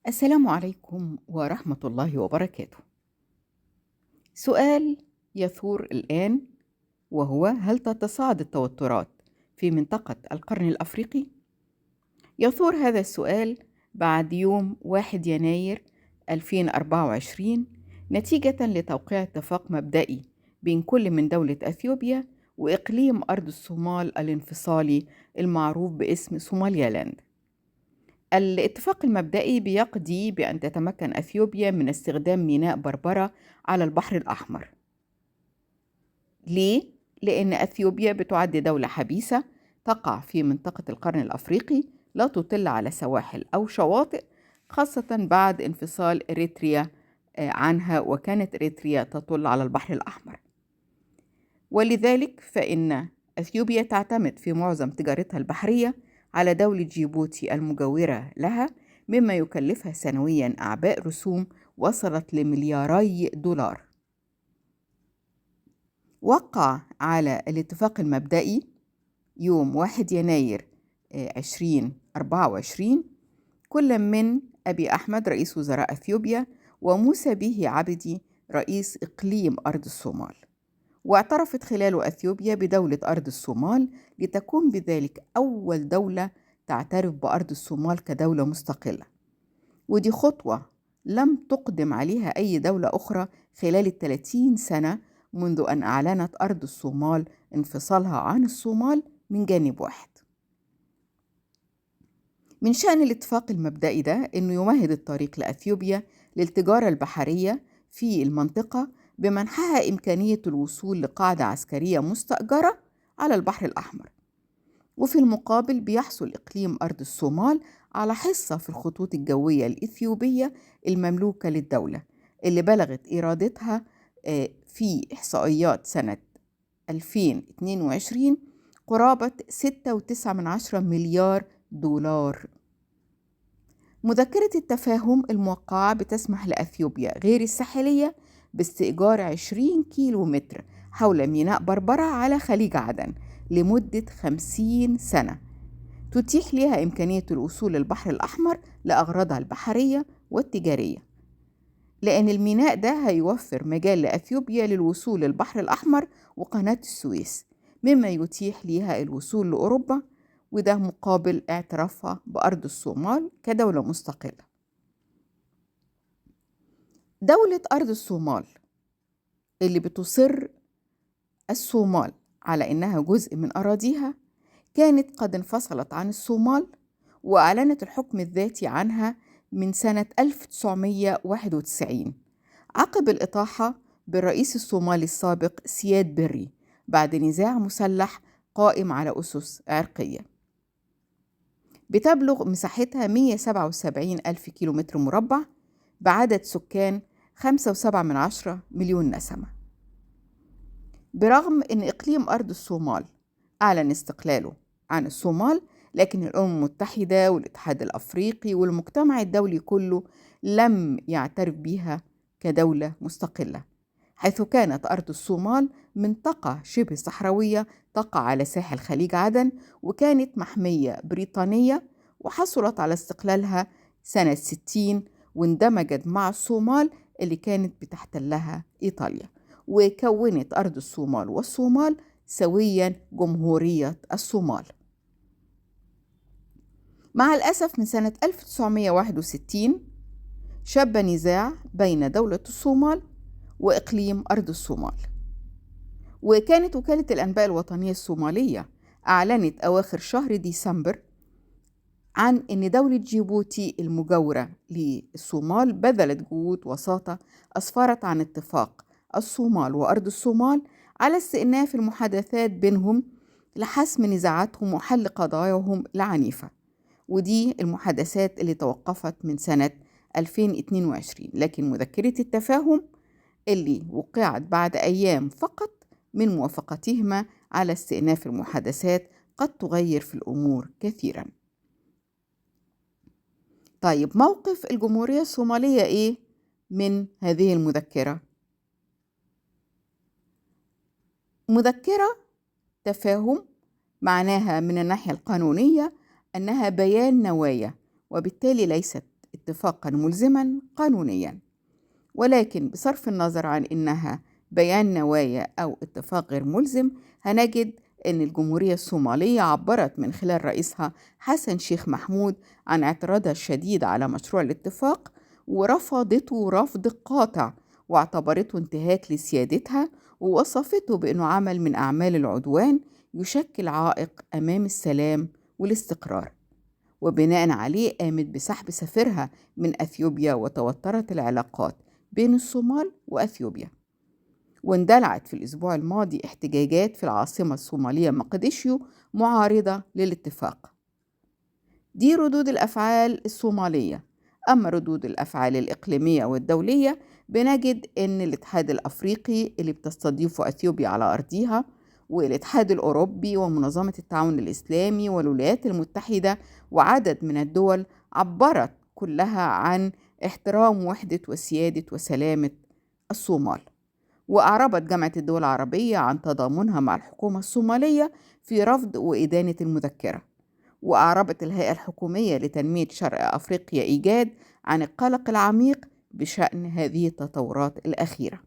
السلام عليكم ورحمة الله وبركاته. سؤال يثور الآن، وهو: هل تتصاعد التوترات في منطقة القرن الأفريقي؟ يثور هذا السؤال بعد يوم 1 يناير 2024 نتيجة لتوقيع اتفاق مبدئي بين كل من دولة أثيوبيا وإقليم أرض الصومال الانفصالي المعروف باسم صوماليالاند. الاتفاق المبدئي بيقضي بأن تتمكن أثيوبيا من استخدام ميناء بربرة على البحر الأحمر. ليه؟ لأن أثيوبيا بتعد دولة حبيسة تقع في منطقة القرن الأفريقي، لا تطل على سواحل أو شواطئ، خاصة بعد انفصال إريتريا عنها، وكانت إريتريا تطل على البحر الأحمر. ولذلك فإن أثيوبيا تعتمد في معظم تجارتها البحرية على دولة جيبوتي المجاورة لها، مما يكلفها سنوياً أعباء رسوم وصلت لملياري دولار. وقع على الاتفاق المبدئي يوم 1 يناير 2024 كل من أبي أحمد رئيس وزراء أثيوبيا وموسى بيهي عبدي رئيس إقليم أرض الصومال، واعترفت خلاله أثيوبيا بدولة أرض الصومال لتكون بذلك أول دولة تعترف بأرض الصومال كدولة مستقلة، ودي خطوة لم تقدم عليها أي دولة أخرى خلال 30 سنة منذ أن أعلنت أرض الصومال انفصالها عن الصومال من جانب واحد. من شأن الاتفاق المبدئي ده أنه يمهد الطريق لأثيوبيا للتجارة البحرية في المنطقة بمنحها إمكانية الوصول لقاعدة عسكرية مستأجرة على البحر الأحمر، وفي المقابل بيحصل إقليم أرض الصومال على حصة في الخطوط الجوية الإثيوبية المملوكة للدولة، اللي بلغت إيرادتها في إحصائيات سنة 2022 قرابة 6.9 مليار دولار. مذكرة التفاهم الموقعة بتسمح لأثيوبيا غير الساحلية باستئجار 20 كيلو متر حول ميناء بربرة على خليج عدن لمدة 50 سنة، تتيح لها إمكانية الوصول للبحر الأحمر لأغراضها البحرية والتجارية، لأن الميناء ده هيوفر مجال لأثيوبيا للوصول للبحر الأحمر وقناة السويس، مما يتيح لها الوصول لأوروبا، وده مقابل اعترافها بأرض الصومال كدولة مستقلة. دولة أرض الصومال اللي بتصر الصومال على إنها جزء من أراضيها كانت قد انفصلت عن الصومال وأعلنت الحكم الذاتي عنها من سنة 1991 عقب الإطاحة بالرئيس الصومالي السابق سياد بري بعد نزاع مسلح قائم على أسس عرقية. بتبلغ مساحتها 177 ألف كيلومتر مربع بعدد سكان 5.7 مليون نسمة. برغم أن إقليم أرض الصومال أعلن استقلاله عن الصومال، لكن الأمم المتحدة والاتحاد الأفريقي والمجتمع الدولي كله لم يعترف بها كدولة مستقلة، حيث كانت أرض الصومال منطقة شبه صحراوية تقع على ساحل خليج عدن، وكانت محمية بريطانية، وحصلت على استقلالها سنة 60 واندمجت مع الصومال اللي كانت بتحتلها إيطاليا، وكونت أرض الصومال والصومال سويا جمهورية الصومال. مع الأسف من سنة 1961 شب نزاع بين دولة الصومال وإقليم أرض الصومال، وكانت وكالة الأنباء الوطنية الصومالية أعلنت أواخر شهر ديسمبر عن أن دولة جيبوتي المجاورة للصومال بذلت جهود وساطة أسفرت عن اتفاق الصومال وأرض الصومال على استئناف المحادثات بينهم لحسم نزاعاتهم وحل قضاياهم العنيفة، ودي المحادثات اللي توقفت من سنة 2022. لكن مذكرة التفاهم اللي وقعت بعد أيام فقط من موافقتهما على استئناف المحادثات قد تغير في الأمور كثيرا. طيب، موقف الجمهورية الصومالية إيه من هذه المذكرة؟ مذكرة تفاهم معناها من الناحية القانونية أنها بيان نوايا، وبالتالي ليست اتفاقا ملزما قانونيا، ولكن بصرف النظر عن إنها بيان نوايا أو اتفاق غير ملزم، هنجد أن الجمهورية الصومالية عبرت من خلال رئيسها حسن شيخ محمود عن اعتراضها الشديد على مشروع الاتفاق، ورفضته رفض قاطع، واعتبرته انتهاك لسيادتها، ووصفته بأنه عمل من أعمال العدوان يشكل عائق أمام السلام والاستقرار. وبناء عليه قامت بسحب سفيرها من أثيوبيا، وتوترت العلاقات بين الصومال وأثيوبيا. واندلعت في الأسبوع الماضي احتجاجات في العاصمة الصومالية مقديشيو معارضة للاتفاق. دي ردود الأفعال الصومالية. أما ردود الأفعال الإقليمية والدولية، بنجد أن الاتحاد الأفريقي اللي بتستضيفه أثيوبيا على أرضها، والاتحاد الأوروبي، ومنظمة التعاون الإسلامي، والولايات المتحدة، وعدد من الدول عبرت كلها عن احترام وحدة وسيادة وسلامة الصومال. وأعربت جامعة الدول العربية عن تضامنها مع الحكومة الصومالية في رفض وإدانة المذكرة. وأعربت الهيئة الحكومية لتنمية شرق أفريقيا إيجاد عن القلق العميق بشأن هذه التطورات الأخيرة.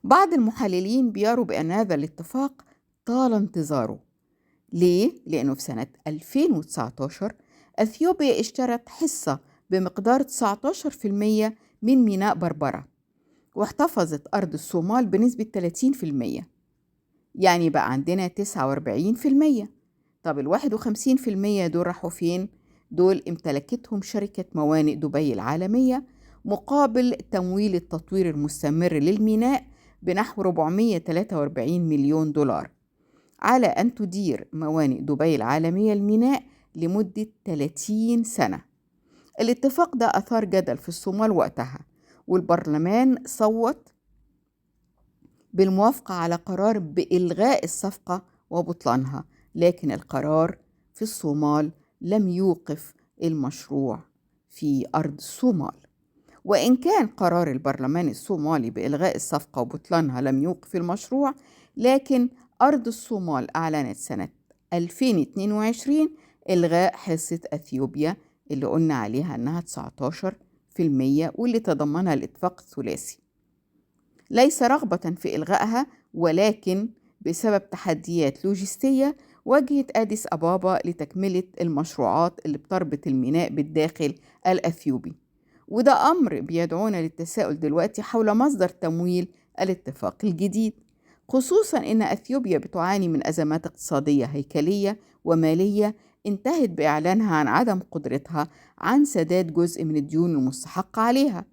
بعض المحللين بيروا بأن هذا الاتفاق طال انتظاره. ليه؟ لأنه في سنة 2019 أثيوبيا اشترت حصة بمقدار 19% من ميناء بربرة، واحتفظت أرض الصومال بنسبة 30%، يعني بقى عندنا 49%. طب 51% دول راحوا فين؟ دول امتلكتهم شركة موانئ دبي العالمية مقابل تمويل التطوير المستمر للميناء بنحو 443 مليون دولار، على أن تدير موانئ دبي العالمية الميناء لمدة 30 سنة. الاتفاق ده أثار جدل في الصومال وقتها، والبرلمان صوت بالموافقة على قرار بإلغاء الصفقة وبطلانها، لكن القرار في الصومال لم يوقف المشروع في أرض الصومال. وإن كان قرار البرلمان الصومالي بإلغاء الصفقة وبطلانها لم يوقف المشروع، لكن أرض الصومال أعلنت سنة 2022 إلغاء حصة أثيوبيا اللي قلنا عليها أنها 19%، واللي تضمنها الاتفاق الثلاثي، ليس رغبة في إلغائها، ولكن بسبب تحديات لوجستية واجهت أديس أبابا لتكملة المشروعات اللي بتربط الميناء بالداخل الأثيوبي. وده أمر بيدعونا للتساؤل دلوقتي حول مصدر تمويل الاتفاق الجديد، خصوصا إن أثيوبيا بتعاني من أزمات اقتصادية هيكلية ومالية انتهت بإعلانها عن عدم قدرتها عن سداد جزء من الديون المستحقة عليها،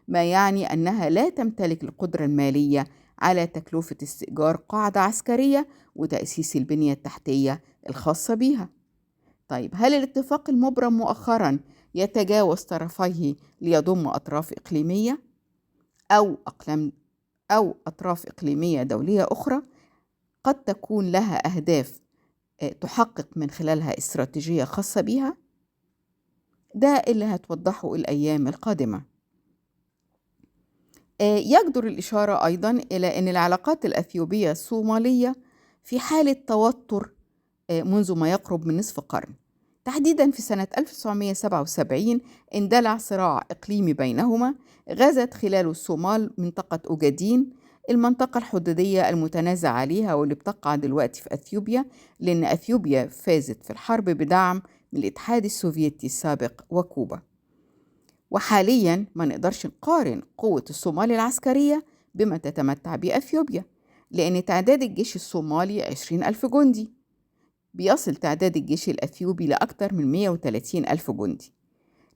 ما يعني أنها لا تمتلك القدرة المالية على تكلفة استئجار قاعدة عسكرية وتأسيس البنية التحتية الخاصة بها. طيب، هل الاتفاق المبرم مؤخرا يتجاوز طرفيه ليضم أطراف إقليمية أو أطراف إقليمية دولية أخرى قد تكون لها أهداف تحقق من خلالها استراتيجية خاصة بها؟ ده اللي هتوضحه الأيام القادمة. يجدر الإشارة أيضا إلى أن العلاقات الأثيوبية الصومالية في حالة توتر منذ ما يقرب من نصف قرن. تحديدا في سنة 1977 اندلع صراع إقليمي بينهما غزت خلاله الصومال منطقة أوجادين، المنطقة الحدودية المتنازع عليها واللي بتقع دلوقتي في أثيوبيا، لأن أثيوبيا فازت في الحرب بدعم من الاتحاد السوفيتي السابق وكوبا. وحاليا ما نقدرش نقارن قوة الصومال العسكرية بما تتمتع بأثيوبيا، لأن تعداد الجيش الصومالي 20,000 جندي، بيصل تعداد الجيش الأثيوبي لأكثر من 130,000 جندي.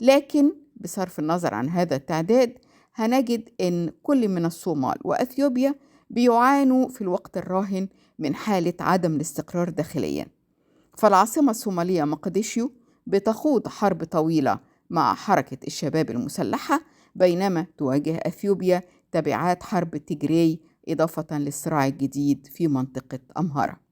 لكن بصرف النظر عن هذا التعداد، هنجد أن كل من الصومال وأثيوبيا بيعانوا في الوقت الراهن من حالة عدم الاستقرار داخليا. فالعاصمة الصومالية مقديشيو بتخوض حرب طويلة مع حركة الشباب المسلحة، بينما تواجه أثيوبيا تبعات حرب تيغراي إضافة للصراع الجديد في منطقة أمهارة.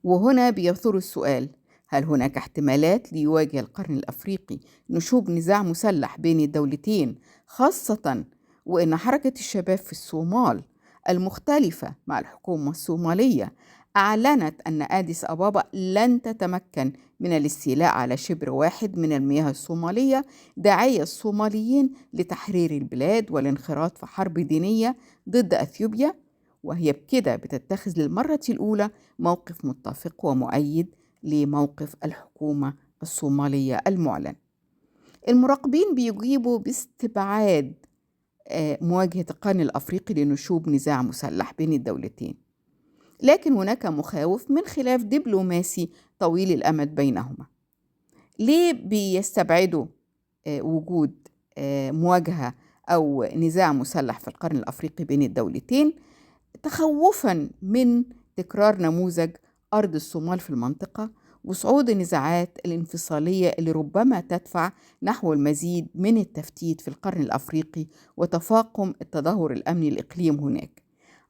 وهنا بيثور السؤال: هل هناك احتمالات ليواجه القرن الأفريقي نشوب نزاع مسلح بين الدولتين، خاصة وإن حركة الشباب في الصومال المختلفة مع الحكومة الصومالية أعلنت أن أديس أبابا لن تتمكن من الاستيلاء على شبر واحد من المياه الصومالية، داعية الصوماليين لتحرير البلاد والانخراط في حرب دينية ضد أثيوبيا، وهي بكده بتتخذ للمرة الأولى موقف متفق ومؤيد لموقف الحكومة الصومالية المعلن. المراقبين بيجيبوا باستبعاد مواجهة القرن الأفريقي لنشوب نزاع مسلح بين الدولتين، لكن هناك مخاوف من خلاف دبلوماسي طويل الأمد بينهما. ليه بيستبعدوا وجود مواجهة أو نزاع مسلح في القرن الأفريقي بين الدولتين؟ تخوفاً من تكرار نموذج أرض الصومال في المنطقة وصعود النزاعات الانفصالية اللي ربما تدفع نحو المزيد من التفتيت في القرن الأفريقي وتفاقم التدهور الأمني الإقليم هناك،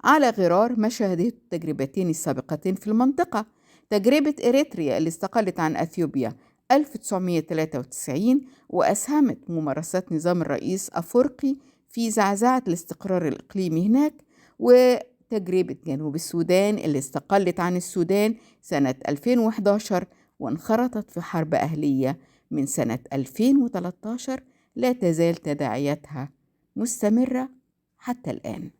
على غرار ما شهدته التجربتين السابقتين في المنطقة. تجربة إريتريا اللي استقلت عن أثيوبيا 1993 وأسهمت ممارسات نظام الرئيس أفورقي في زعزعة الاستقرار الإقليمي هناك، وتجربة جنوب السودان اللي استقلت عن السودان سنة 2011 وانخرطت في حرب أهلية من سنة 2013 لا تزال تداعياتها مستمرة حتى الآن.